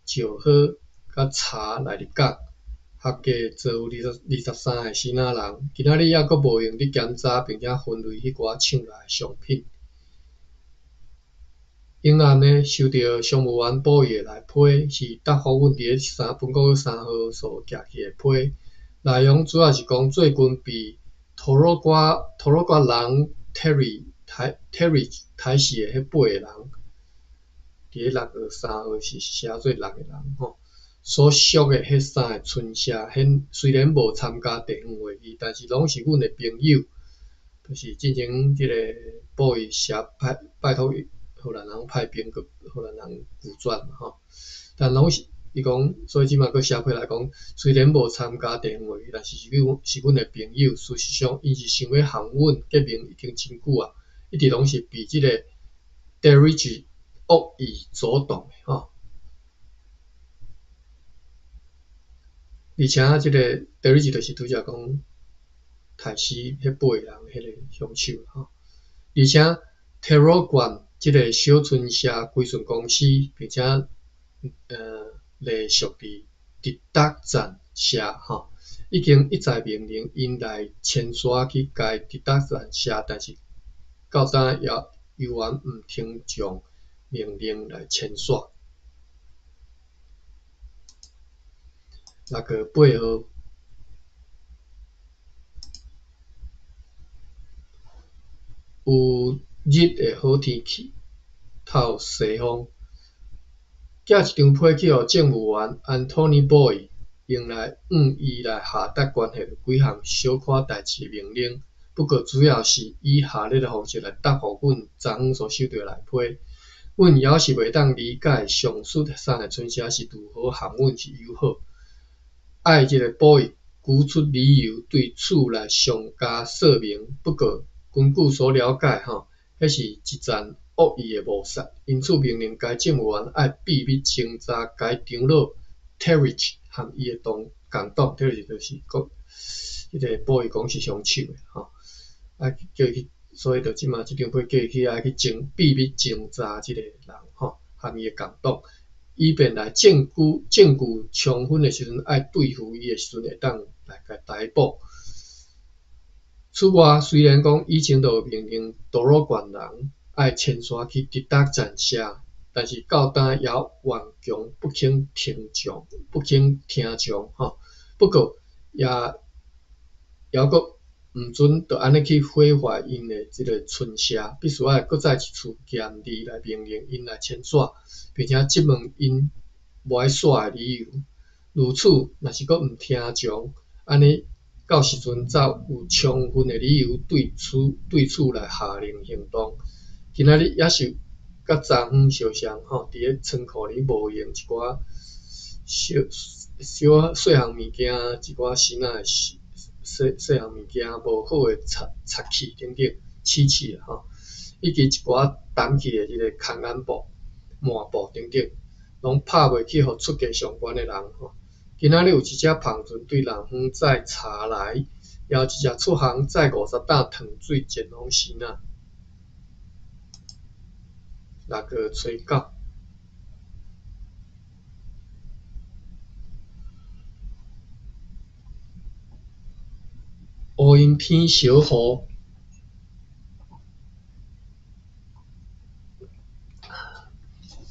石斛佮柴來入港，合計載有23個支那人。今仔日猶閣無閒佇檢查並且分類彼寡搶來的商品。永暗呢，收著商務員寶伊的內批，是答覆阮佇咧三本國3號所寄去的批。內容主要是講最近被托魯瓜人 Terry 刣 Terry 刣死的彼八個人，佇咧6月3號是寫做六個人吼。所屬的彼三个村社，雖然無參加地方會議，但是攏是阮的朋友，就是進前這個寶伊寫拜拜託伊。荷蘭人派兵去荷蘭人拒絕嘛吼，但攏是伊講，所以這馬閣寫批來講，雖然無參加地方會議，但是是阮是阮的朋友。事實上，𪜶是想欲和阮結盟已經真久啊，一直攏是被這個 Derridge 惡意阻擋的吼。而且這個 Derridge 就是拄才講刣死彼八個人彼个兇手吼。而且鐵路縣這个小村社歸順公司，並且隸屬佇直達站社吼，已經一再命令𪜶來遷徙去該直達站社，但是到今猶猶原毋聽從命令來遷徙。6月8號，有日的好天氣，透西風，寄一張批去予政務員 Anthony Boy，用來向伊來下達關係著幾項小可代誌的命令。不過主要是以下列的方式來答覆阮昨昏所收著的內批。阮猶是袂當理解上述三个村社是如何和阮是友好。愛這个 Boy 舉出理由對此來詳加說明。不過根據所了解，吼，彼是一場惡意的謀殺，因此命令該政務員愛秘密偵查該長老 Terridge 和伊的同共黨，Terridge 就是講，彼个寶伊講是兇手的吼，啊叫伊去，所以就這馬這張批叫伊去愛去偵秘密偵查這个人吼，和伊的共黨，以便來證據充分的時陣，愛對付伊的時陣會當來共逮捕。此外，雖然講以前就有命令多魯縣人愛遷徙去直達站社，但是到今猶頑強不肯聽從，不肯聽從吼。不過也猶閣毋准就按呢去毀壞𪜶的這个村社，必須愛閣再一次嚴厲來命令𪜶來遷徙，並且質問𪜶無愛徙的理由。如此，若是閣毋聽從，按呢到時陣才有充分的理由對此來下令行動。今仔日猶是佮昨昏相像吼，佇咧倉庫裡無閒一寡小小細項物件，一寡新仔的細細項物件，無好的擦擦器等等，刺刺吼，以及一寡澹去的這个空眼布、抹布等等，攏拍賣去予出價上懸的人吼。今仔日有一隻帆船對南方載柴來，也有一隻出航載50擔糖水前往支那。6月初9，烏陰天小雨，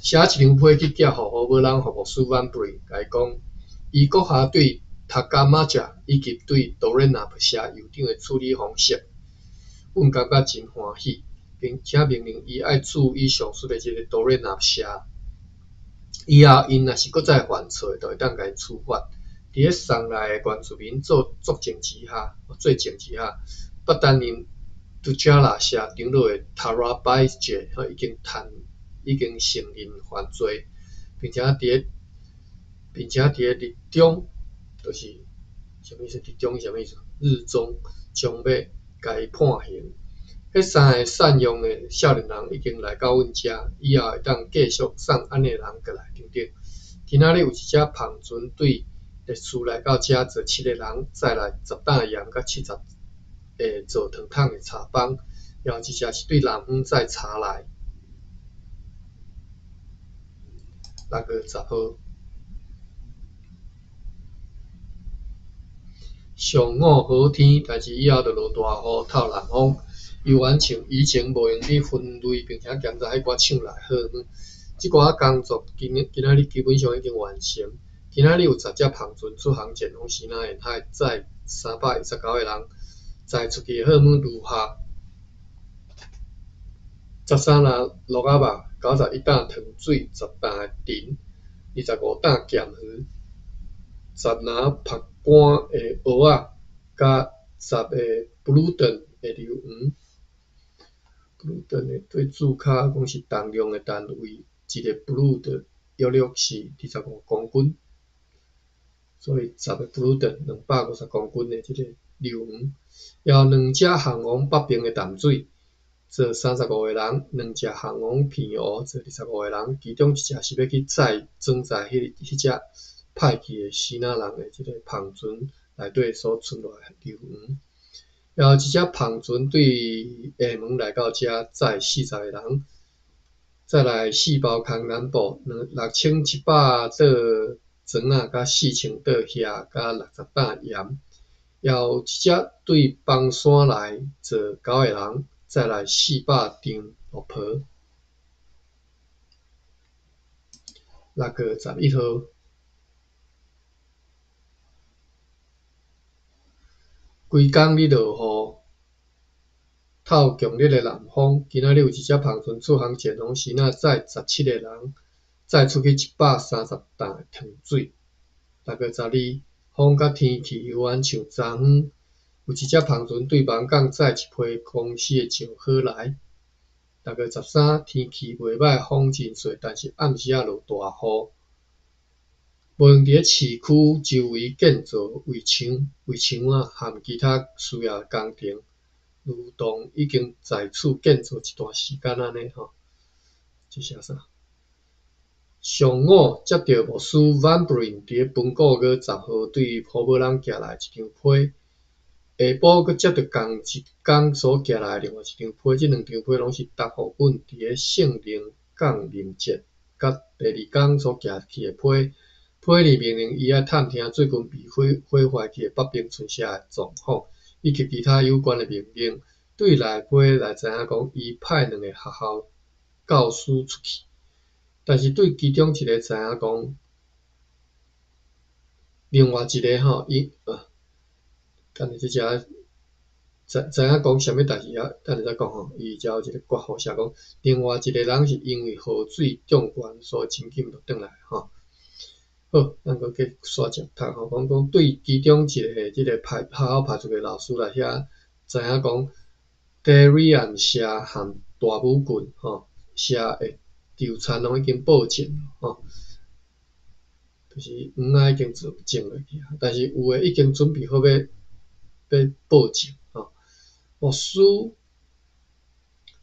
寫一張批去寄予荷蘭牧師萬布里，共伊講，伊閣下對塔加馬扎以及對多瑞納社酋長的處理方式，阮感覺真歡喜，並且命令伊愛注意上述的這个多瑞納社。以後𪜶若是閣再犯錯，就會當共𪜶處罰。佇咧送來的原住民做作證之下，做證之下，捌擔任杜賈拉社長老的塔拉拜傑已經趁已經承認犯罪，並且佇咧日中，就是啥物意思？日中是啥物意思？日中將欲共伊判刑。彼三个散養的少年人已經來到阮遮，以後會當繼續送按呢的人過來等等。今仔日有一隻帆船對列斯來到遮載七个人，載來10擔鹽佮70个做糖桶的柴枋，也有一隻是對南方載柴來。6月10號，上午好天，但是以後就落大雨，透南風。猶原像以前無閒咧分類，並且檢查彼寡搶來的貨物。這寡工作今今仔日基本上已經完成。今仔日有10隻帆船出航前往西南沿海，載319個人，載出去的貨物如下：13籃鹿仔肉，91擔糖水，10擔的甜，25擔鹹魚，10籃曝乾的蚵仔，佮10個布魯頓的硫磺。布魯頓的對註跤講是重量的單位，一個布魯頓約略是25公斤，所以10個布魯頓250公斤的這個硫磺。猶有兩隻航往北爿的淡水，載35個人；兩隻航往澎湖，載25個人。其中一隻是欲去載裝載彼隻派去的支那人的這個帆船內底所存落來的硫磺。猶有一隻帆船對廈門來到遮，載40個人。再來四包空南布，6700朵庄仔，佮4000朵蝦，佮60擔鹽。猶有一隻對枋山來載九個人，再來400張綠袍。6月11號，規工咧落雨，透強烈的南風。今仔日有一隻帆船出航前往支那，載17個人，載出去130擔的糖水。6月12，風佮天氣猶原像昨昏，有一隻帆船對塒港載一批公司的上好來。6月13，天氣袂䆀，風真細，但是暗時仔落大雨。無閒佇咧市區周圍建造圍牆、圍牆仔含其他需要的工程，如同已經在此建造一段時間按呢吼。這寫啥？上午接著牧師 Van Bren 佇咧本古月10號對普堡人寄來一張批，下晡閣接著仝一工所寄來的另外一張批，這兩張批攏是答覆阮佇咧聖靈降臨節佮第二工所寄去的批。批裡命令伊愛探聽最近被毀毀壞去的北爿村舍的狀況，以及其他有關的命令。對內批來知影講，伊派兩個學校教師出去，但是對其中一個知影講，另外一個吼，伊啊，等下這隻知知影講啥物代誌啊？等下再講吼，伊遮有一個括號寫講，另外一個人是因為河水漲懸，所以真緊就轉來吼。好，咱閣繼續續讀吼，講講對其中一個這個派學校派出去的老師來遐知影講，Darien 社和大武郡吼社的稻田攏已經播種吼，就是黃仔已經種種落去啊，但是有的已經準備好欲欲播種吼。牧師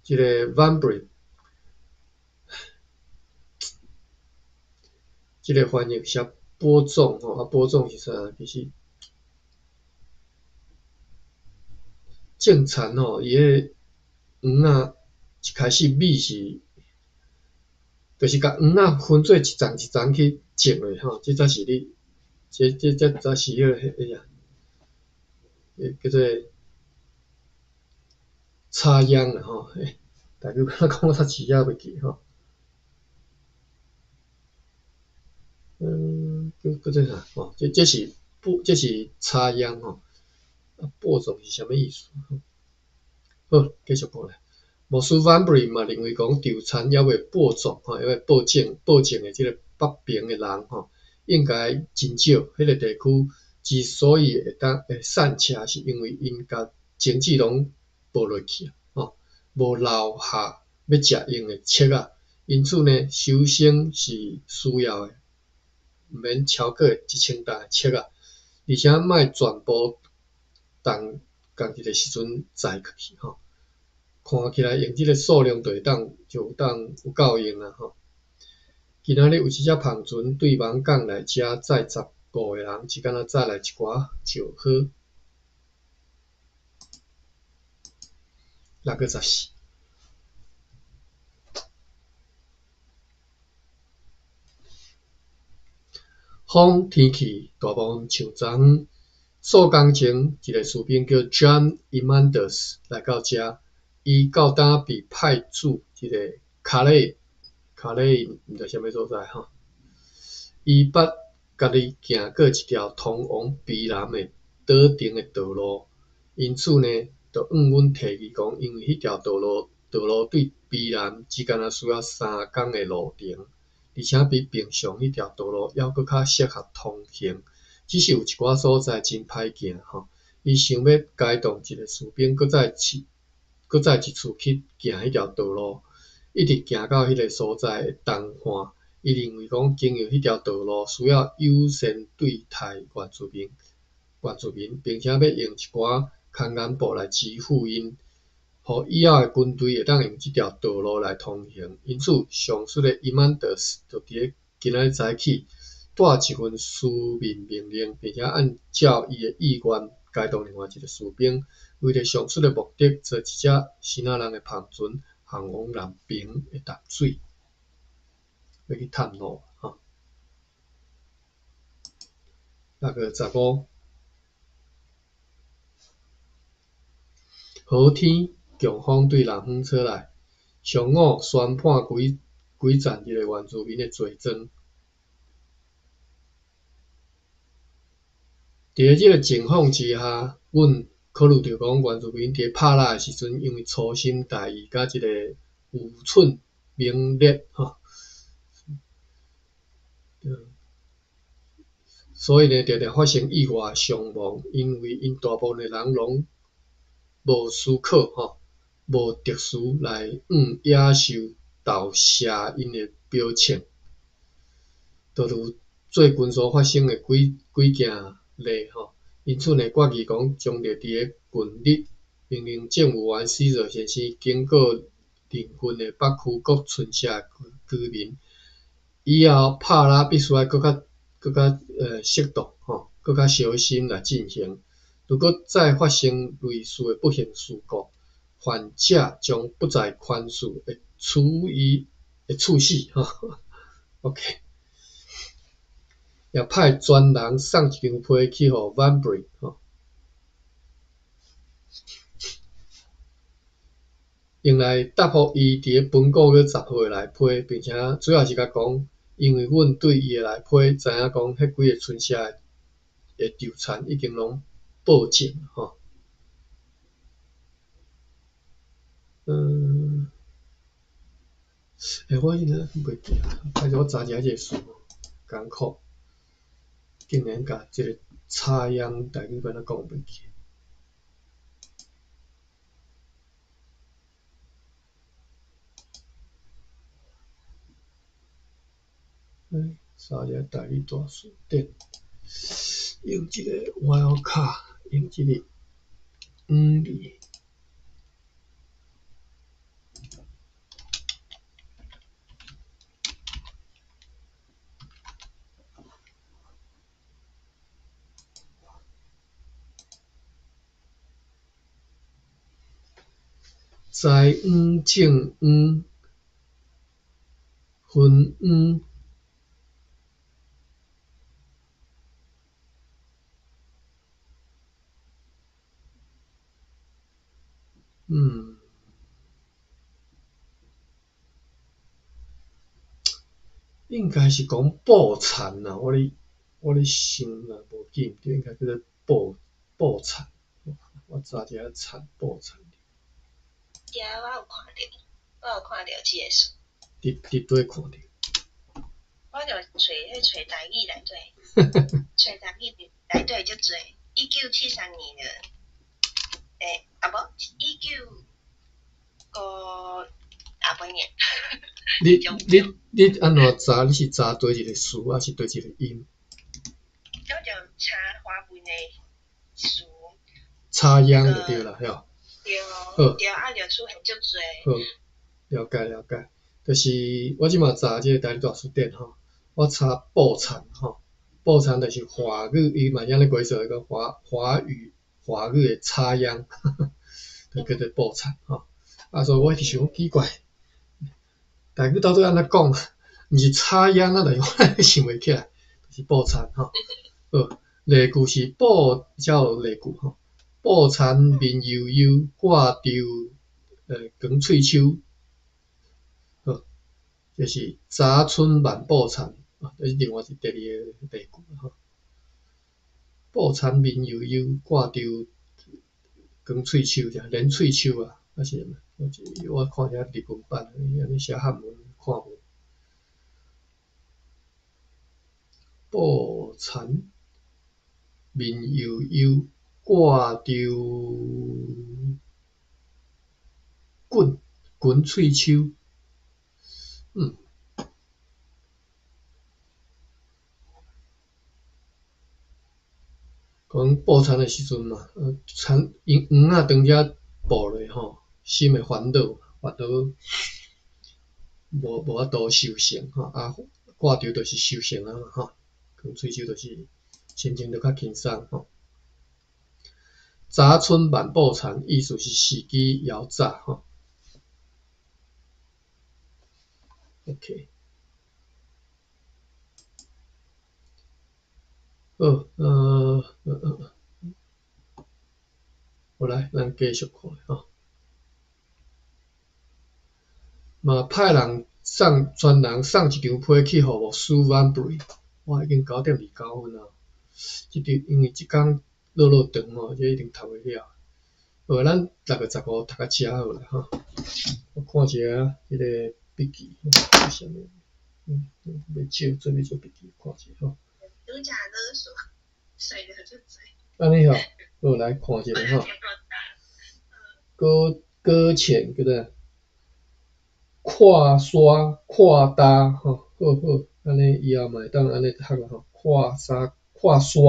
這個 Van Bren 這個翻譯寫播種吼，啊播種是啥？其實種田吼，伊彼黃仔一開始米是，就是共黃仔分做一層一層去種落吼，這才是你，這這這才是彼個彼啥，叫做插秧啦吼。大家講我煞字也袂記吼。嗯，叫做啥？吼，這這是播，這是插秧吼。啊，播種是啥物意思？好，繼續講來。牧師 Van Bren 嘛認為講，稻田猶未播種吼，猶未播種播種的這個北爿的人吼，應該真少。彼個地區之所以會當會散赤，是因為𪜶共精子攏剝落去，吼，無留下欲食用的粟仔。因此呢，收成是需要的，毋免超過1000擔的粟仔，而且莫全部仝仝一个時陣載過去，吼。看起來用這个數量就會當就有當有夠用啊，吼。今仔日有一隻帆船對網港來遮載15個人，只敢若載來一寡石膏。6月14。風天氣大部分像昨昏。數工前，一个士兵叫 John Emmons 來到遮，伊到今被派駐這个卡雷卡雷，毋知啥物所在吼。伊捌家己行過一條通往卑南的島頂的道路，因此呢，就向阮提議講，因為彼條道路道路對卑南只敢若需要3工的路程，而且比平常彼條道路猶閣較適合通行，只是有一寡所在真歹行吼。伊想欲開動一個士兵，閣再次閣再一次去行彼條道路，一直行到彼个所在的東岸。伊認為講經由彼條道路需要優先對待原住民，原住民，並且欲用一寡空幹部來支付𪜶，予以後的軍隊會當用這條道路來通行。因此，上述的伊曼德斯就佇咧今仔日早起帶一份書面命令，並且按照伊的意願，開動另外一个士兵，為著上述的目的，坐一隻支那人的帆船，航往南爿的淡水，欲去探路吼。6月15，好天，強風對南方吹來，上午宣判幾幾層這个原住民的罪狀。佇咧這个情況之下，阮考慮著講原住民佇咧拍獵的時陣，因為粗心大意佮這個愚蠢猛烈吼，所以呢，常常發生意外傷亡，因為𪜶大部分的人攏無思考吼，無特殊來向野獸投射𪜶的標槍，就如最近所發生的幾幾件例吼。因此呢，決議講將佇咧近日命令政務員史澤先生警告鄰近的北區各村社的居民，以後拍獵必須愛閣較閣較適當吼，閣較小心來進行。如果再發生類似的不幸事故，犯者將不在寬恕，會處以會處死吼。OK，也派專人送一張批去予 Van Buren 吼，用來答覆伊佇咧本個月10號的來批，並且主要是共講，因為阮對伊的來批知影講，彼幾个村社的貂蟬已經攏報警吼。我應該袂記，歹勢我查一下這个詞艱苦，竟然共這个插秧台語欲按怎講袂記。查一下台語大辭典，用這个歪卡，用這个五字。栽秧種秧，分秧。應該是講報田啦，我咧我咧想啦，無記毋著，應該叫做報報田。我查一下田報田。對啊，我有看著，我有看著這个詞。佇佇佗看著？我我就揣彼揣台語內底，揣台語內底足濟。1973年的，欸，啊無，1958年。你你按怎查？你是查佗一个詞，抑是佗一個音？我就查華文的詞。插秧就對啦，吼。對。好。對，啊，就出現足濟。好，了解了解。就是我這馬查這個台語大辭典吼，我查布田吼，布田就是華語，伊嘛是按呢解說講華語的插秧，就叫做布田吼。啊，所以我一直想講奇怪，台語到底按怎講？毋是插秧啊，但是我想袂起來，就是布田吼。好，例句是布，才有例句吼。布田面悠悠，掛著扛喙鬚。好，這是早春萬布田，啊，這是另外一第二个例句吼。布田面悠悠，掛著扛喙鬚，者連喙鬚啊，抑是啥物？我看一下日文版，伊按呢寫漢文看無。布田面悠悠，掛著滾滾喙鬚，嗯。講布田的時陣嘛，田因黃仔當遮布落吼，心會煩惱，煩惱無法度收成吼，啊掛著就是收成啊嘛吼，扛喙鬚就是心情就較輕鬆吼。早春萬布田，意思是時機猶早吼。OK。好，好來，咱繼續看吼。嘛派人送專人送一張批去予牧師萬布瑞，哇，已經9點29分啊！這張因為這工落落長吼，這一定讀袂了。好，咱6月15讀到遮好啦吼。我看一下彼個筆記，是啥物？欲借做欲做筆記，看一下吼。拄才囉嗦，睡得足濟。按呢吼，好來看一下吼。閣閣淺叫做跨沙跨搭吼，好好，按呢以後嘛會當按呢讀啦吼，跨沙跨沙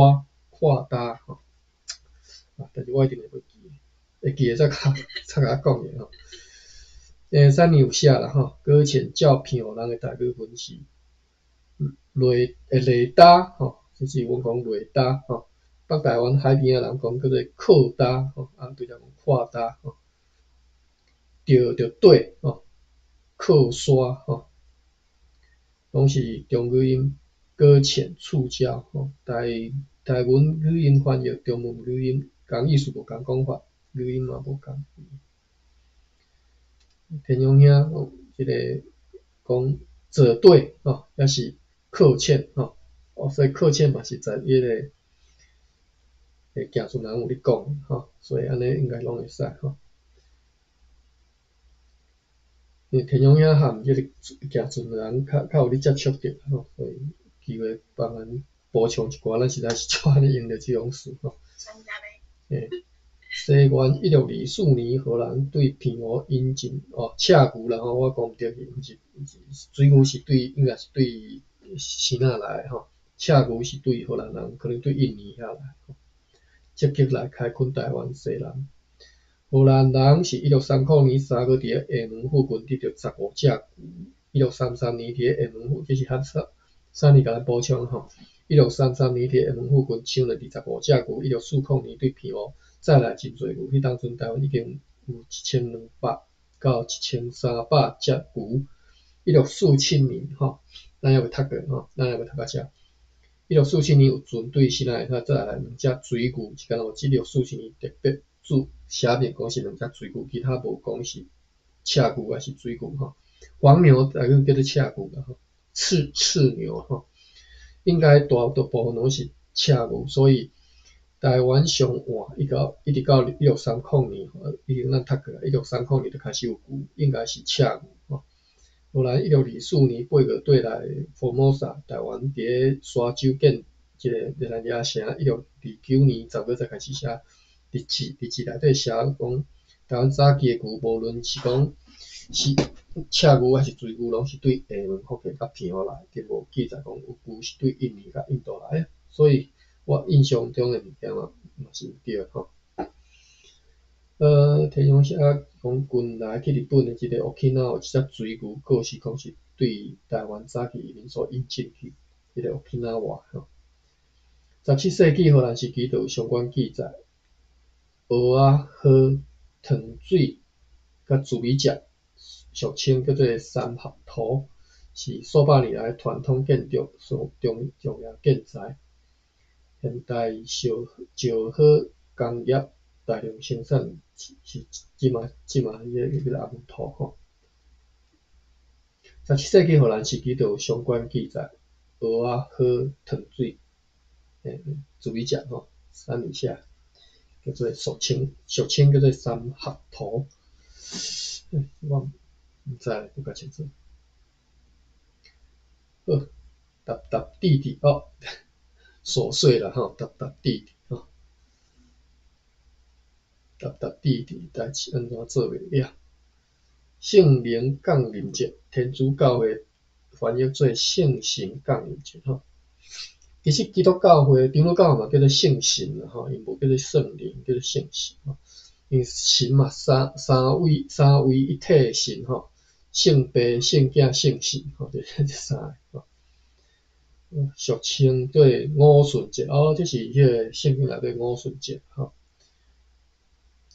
跨搭吼。啊，但是我一定會袂記，會記的再共我講者吼。欸，三年有寫啦吼，閣淺照澎湖人的台語文是犁犁搭吼，這是阮講犁搭吼。北台灣海邊仔人講叫做靠搭吼，啊對遮講跨搭吼。著著對吼，靠沙吼，攏是中語音，閣淺觸礁吼。台文語音翻譯中文語音，仝意思無仝講法，語音嘛無仝。天陽兄這个講做對吼，抑是靠淺吼，哦，所以靠淺嘛是在彼个行船人有咧講吼，所以按呢應該攏會使吼。因為天陽兄和彼個行船人較有咧接觸著吼，所以機會幫咱補充一寡，咱實在是少按呢用著這種詞吼。欸，西元1624年，荷蘭對澎湖引進哦，赤牛啦吼，我講毋對去，毋是毋是，水牛是對，應該是對支那來的吼，赤牛是對荷蘭人，可能對印尼遐來，積極來開墾台灣西南。荷蘭人是1630年3月佇咧廈門附近得著15隻牛，1633年佇咧廈門附，這是較三年共咱補充吼。1633年佇咧廈門附近搶了25隻牛，1640年對澎湖載來真濟牛，彼當陣台灣已經有1200到1300隻牛。1647年吼，咱猶未讀過吼，咱猶未讀到遮。1647年有船對支那會使載來兩隻水牛，是敢若有1647年特別註寫明講是兩隻水牛，其他無講是赤牛抑是水牛吼。黃牛台語叫做赤牛啦吼，赤牛吼，應該大部分攏是赤牛，所以台灣上晚一直到1630年，已經咱讀過，1630年就開始有牛，應該是赤牛吼。荷蘭1624年8月綴來福摩薩，台灣佇咧沙洲建一个熱蘭遮城。1629年10月才開始寫日誌，日誌內底寫講，台灣早期的牛，無論是講是赤牛還是水牛，攏是對廈門、福建佮澎湖來，並無記載講有牛是對印尼佮印度來的。所以我印象中的物件嘛嘛是毋對的吼。天陽寫講近來去日本的這個 Okinawa 這隻水牛，過是講是對台灣早期移民所引進去彼個 Okinawa 吼。17世紀荷蘭時期就有相關記載，蚵仔河糖水佮糯米汁，俗稱叫做三合塗，是數百年來傳統建築上重重要建材。現代石石火工業大量生產是這馬這馬彼個叫做阿門塗吼。17世紀荷蘭時期就有相關記載，蚵仔河糖水，糯米汁吼，三里下叫做俗稱俗稱叫做三合塗。我毋知無較清楚。好，沓沓滴滴哦，瑣碎啦吼，沓沓滴滴吼，沓沓滴滴代誌按怎做袂了？聖靈降臨節，天主教會翻譯做聖神降臨節吼。其實基督教會、長老教會嘛叫做聖神啦吼，𪜶無叫做聖靈，叫做聖神吼。因為神嘛三三位三位一體的神吼，聖父、聖囝、聖神吼，這這三个吼。俗稱做五旬節哦，這是彼個聖經內底五旬節吼。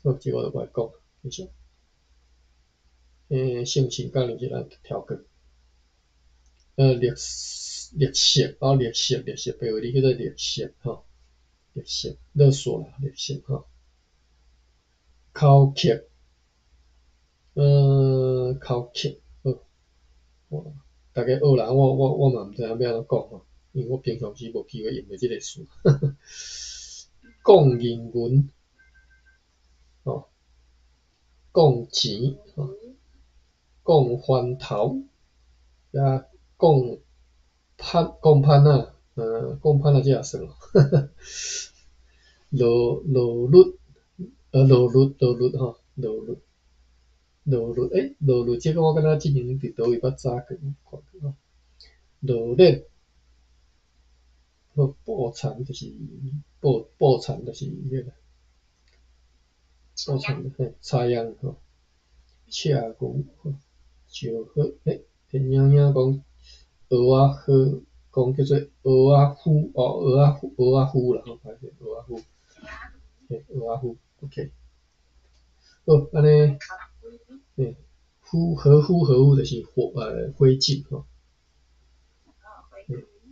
好，這個我就無愛講，繼續。聖神降臨節咱跳過。綠綠色哦，綠色綠色，白話字叫做綠色吼，綠色勒索啦，綠色吼。口渴，口渴，好，大家學啦，我我我嘛毋知影欲按怎講吼，因為我平常時無機會用著這個詞。講英文，吼，講錢，吼，講番頭，抑講潘講潘仔，講潘仔這也算，落落日，落日落日吼，落日，落日，落日這個我敢若之前佇佗位捌查過，看過吼。落日，好，布田就是布布田就是彼個，布田嘿，插秧吼，赤牛吼，石好，天影影講蚵仔河，講叫做蚵仔烌哦，蚵仔烌蚵仔烌啦吼，歹勢，蚵仔烌，嘿，蚵仔烌，OK。好，按呢，嘿，烌何烌何烌就是火灰燼吼。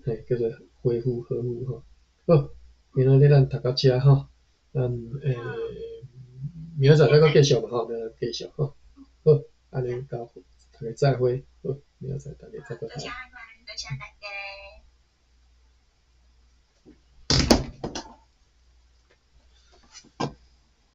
嘿，叫做灰烌何烌吼。好，今仔日咱讀到遮吼，咱明仔載再閣繼續嘛吼，明仔載繼續吼。好，按呢到大家再會，好，明仔載大家再閣。多謝阿關，多謝大家。